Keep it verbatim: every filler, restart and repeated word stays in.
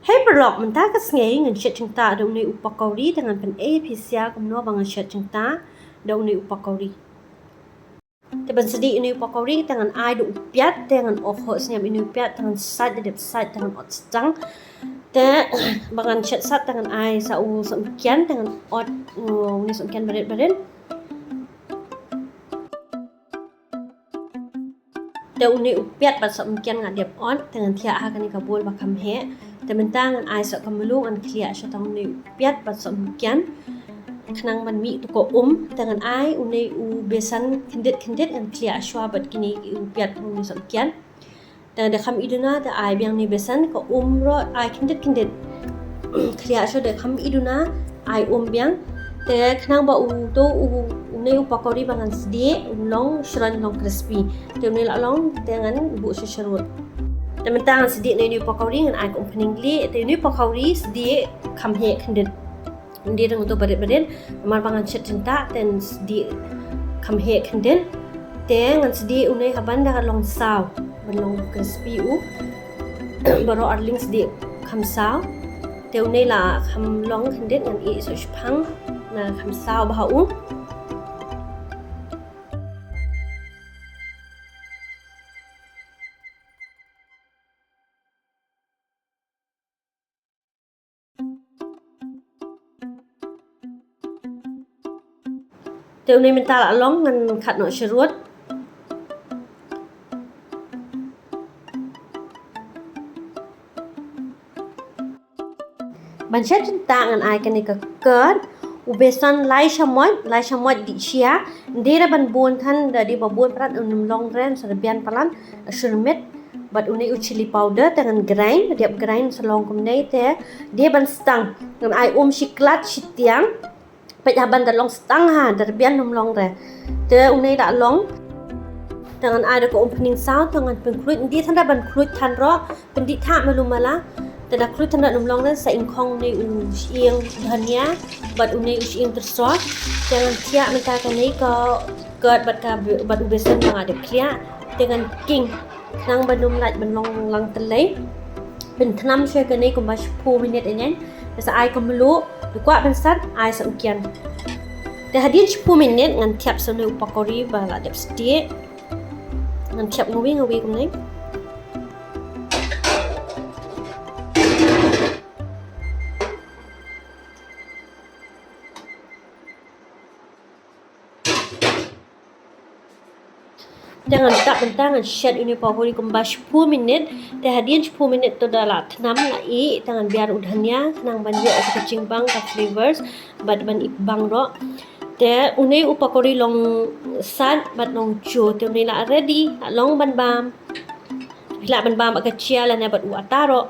Hei paralok, mynta ka sngi ngan shet jingtah da une u pakori, te ngan pyni ïa phi sha kumno ba ngan shet jingtah da une u pakori. Te ban sdieh une u pakori te ngan ai da u piat, te ngan ot, hok sniam une u piat, te ngan sait, da dep sait te ngan ot stang. Te ba ngan shet sat te ngan ai sa u sohmynken, te ngan ot, uh, une sohmynken barit barit. Te une u piat bad sohmynken nga dep ot, te ngan thiah ha kane ka bowl ba kham heh. Te mynta ngan ai sa ka mluh, ngan khlieh shuwa tang une u piat bad sohmynken. Khnang ban mih tu ka um, te ngan ai une u besan khyndiat khyndiat, ngan khlieh shuwa bad kine u piat, une sohmynken. Te da kham i duna te ai biang une besan, ka um ruh ai khyndiat khyndiat. Khlieh shuwa da kham i duna, ai um biang. Te khnang ba uto u, une u pakori ba ngan sdieh un long shroiñ, long crispy. Te une la long, te ngan buh sha sharud. Te mynta ngan sdieh une u pakori, ngan ai ka umphniang lieh. Te une u pakori sdieh kham heh khyndiat. Ym dei tang uto barit barit, namar ba ngan shet jingtah te sdieh kham heh khyndiat. Te ngan sdieh une ha ban da long saw, ban long crispy u. Baroh arliang sdieh kham saw. Te une la kham long khyndiat, ngan ïeh soh shiphang, na kham saw bha u. Te une mynta la long, ngan khat noh sharud. Ban shet jingtah ngan ai kane ka curd, u besan lai shamoit, lai shamoit dih shia. Ym dei re ban bun than, da dei ba bun palat un ym long re, sa rbian palat, shu rmit. Bad une u chilli powder te ngan grind, dep grind sa long kumne te dei ban stang. Ngan ai um shi klat shi tiang. Peit ha ban da long stang ha, da rbian ym long re. Te une da long. Te ngan ai da ka umphniang saw, te ngan pynkhluit, ym dei than da ban khluit than ruh, pyndih thah malu mala. Te da khluit than da ym long re, sa ingkhong une u shyieng dhania bad une u shyieng tyrsor. Te ngan thiah mynta kane ka curd bad ka, bad u besan ba nga dep khlieh. Te ngan king. Khnang ba ym lait ban long lang tyllei. Pynthnam shuwa kane kumba shiphew minit ïa ngan. Te sa ai ka mluh, te kwah ban sat, ai sohmynken. Te hadien shiphew minit ngan thiap sa une u pakori ba la dep sdieh. Ngan thiap nga wei nga wei kumne. Te ngan tap mynta, ngan shet une u pakori kumba shiphew minit. Te hadien shiphew minit to da la thnam, la ih, te ngan biar u dhania, khnang ban ïoh ka jingbang ka flavors bad ban ih bang ruh. Te une u pakori long sat bad long ju, te une la ready, la long ban bam. Phi lah ban bam bad ka jia lane bad u ata ruh.